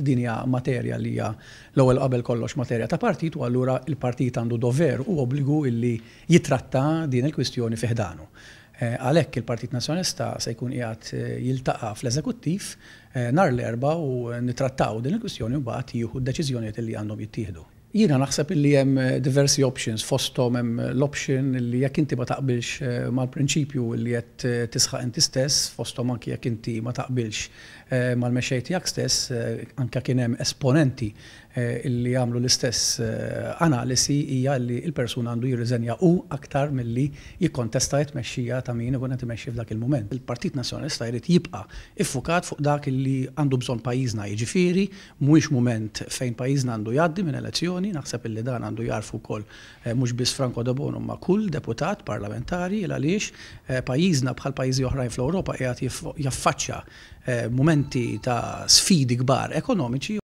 Din hija materja li hija l-ewwel qabel kollox materja ta' partit u allura l-partit għandu dover u obbligu illi jitratta din il-kwistjoni fi ħdanu. Għalhekk il-Partit Nazzjonalista se jkun qiegħed jiltaqa' fl-Eżekuttiv nhar l-Erbgħa u nittrattaw din il-kwistjoni u mbagħad jieħu d-deċiżjonijiet illi għandhom jittieħdu. Jiena naħseb illi hemm diversi options, fosthom hemm l-option illi jekk inti ma taqbilx mal-prinċipju illi qed tisħaq inti stess, fosthom anki jekk inti ma taqbilx mal-mexxej tiegħek stess, anke kien hemm esponenti illi għamlu l-istess analisi, hija li l-persuna għandu jirriżenja hu aktar milli jikkontesta t-tmexxija ta' min ikun qed imexxi f'dak il-mument. Il-Partit Nazzjonalista jrid jibqa' iffukat fuq dak illi għandu bżonn pajjiżna, jiġifieri Mhuwiex mument fejn pajjiżna għandu jgħaddi minn elezzjoni, naħseb illi dan għandu jagħrfu wkoll mhux biss Franco Debono imma kull deputat parlamentari il għaliex pajjiżna bħal pajjiżi oħrajn fl-Ewropa qiegħed jaffaċċja mumenti ta' sfidi kbar ekonomiċi.